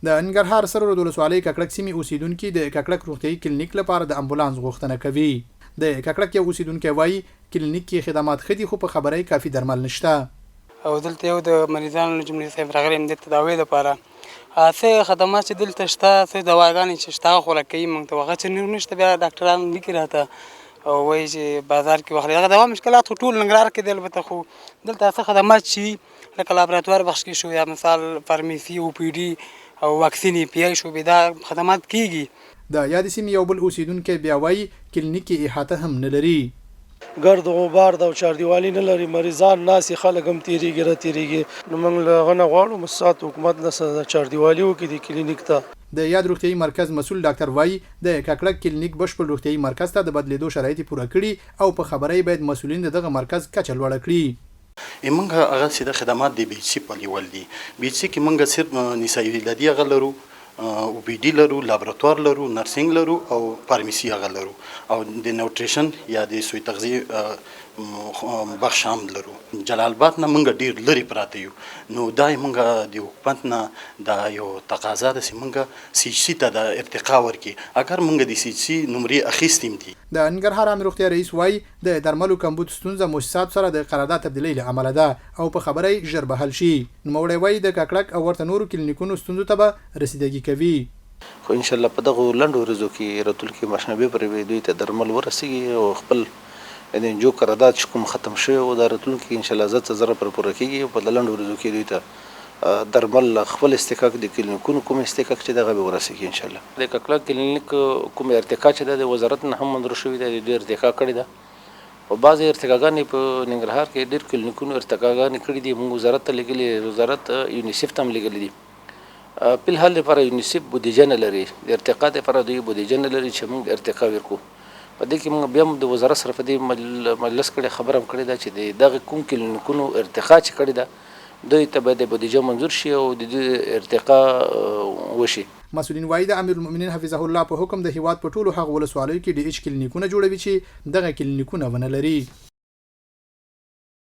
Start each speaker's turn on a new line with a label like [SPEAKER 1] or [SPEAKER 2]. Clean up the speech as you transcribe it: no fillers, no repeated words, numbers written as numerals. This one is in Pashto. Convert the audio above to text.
[SPEAKER 1] د ننګرهار سره رود ولسوالۍ ککړک سیمې اوسېدونکي د ککړک روغتیايي کلینیک لپاره د امبولانس غوښتنه کوي. د ککړک یو اوسېدونکی وايي، کلینیک کې خدمات ښه دي خو په خبره یې کافي درمل نشته.
[SPEAKER 2] او دلته یو د مریضانو له جملې څخه یم، راغلی یم د تداوۍ لپاره. څه خدمات چې دلته شته، څه دواګانې چې شته هغه خو راکوي موږ ته، هغه چې نور نشته بیا ډاکټران لیکي راته او وایي چې بازار کې واخلئ. هغه دوا مشکلات خو ټول ننګرهار کې دی البته، خو دلته څه خدمات چې وي لکه لابراتوار بخش کې شو یا مثال فارمیسي او پي ډي او واکسین پي آی شعبې دا خدمات کیږي.
[SPEAKER 1] د یادې سیمې یو بل اوسېدونکی بیا وايي، کلینیک کې احاطه هم نه لري.
[SPEAKER 3] ګرد غبار ده او چاردیوالي نه لري، مریضان ناست دي، خلک هم تېرېږي راتېرېږي، نو موږ له هغه نه غواړو موسسات حکومت نه څه چاردیوالي وکړي دې کلینیک ته.
[SPEAKER 1] د یاد روغتیايي مرکز مسول ډاکتر وايي، د ککړک کلینیک بشپړ روغتیايي مرکز ته د بدلېدو شرایط یې پوره کړي او په خبره یې باید مسولین د دغه مرکز کچه لوړه کړي.
[SPEAKER 4] مونږ هغه سیده خدمات د بي ایچ سي په لیول دي. بي ایچ سي کې مونږ صرف نسائی ولادي هغه لرو، او پي ډي لرو، لابراتوار لرو، نرسنګ لرو او فارمیسي هغه لرو او د نوټریشن یا د سوء تغذیې بخش هم لرو. جلال آباد نه مونږ ډیر لرې پراته یو نو دا مونږ د حکومت نه دا یو تقاضا ده چې مونږ سي ایچ سي ته دا ارتقا ورکړي اګر مونږ د سي ایچ سي نمرې اخیستې هم دي.
[SPEAKER 1] د ننګرهار عامې روغتیا رئیس وايي، د درملو کمبود ستونزه موسساتو سره د قرارداد تبدیلۍ له امله ده او په خبره یې ژر به حل شي. نوموړی وايي، د ککړک او ورته نورو کلینیکونو ستونزو ته به رسیدګي کوي.
[SPEAKER 5] خو انشاالله په دغو لنډو ورځو کې راتلونکې ماشنبې پورې به دوی ته درمل ورسیږي او خپل د انجو قرارداد چې کوم ختم شوی و دا راتلونکي کې انشاالله زر تر زره پورې پوره کیږي او په لنډو ورځو کې دوی ته درمل له خپل اصطکاک د کلینیکونو کوم اصطکاک چې دغه به ورسیږي انشاالله. د ککړه کلینیک کوم ارتقا چې ده د وزارت نه هم منظور شوې ده، د دوی ارتقا کړې ده او بعضې ارتقاګانې په ننګرهار کې ډېر کلینیکونو ارتقاګانې کړې دي، موږ وزارت ته لېږلي، وزارت یونیسف ته هم لېږلي دي. په الحال لپاره یونیسف بودیجه نه لري، د ارتقا لپاره دوی بودیجه نه لري چې موږ ارتقا ورکړو. په دې کې موږ بیا هم د وزارت سره په دې مجلس کړې خبره هم کړې ده چې د دغه کوم کلینیکونو ارتقا چې کړې ده دوی ته باید بودیجه منظور شي او د دوی ارتقا وشي.
[SPEAKER 1] مسؤلین وايي، د امیرالمؤمنین حفظه الله په حکم د هېواد په ټولو هغو ولسوالیو کې ډي ایچ کلینیکونه جوړوي چې دغه کلینیکونه ونه لري.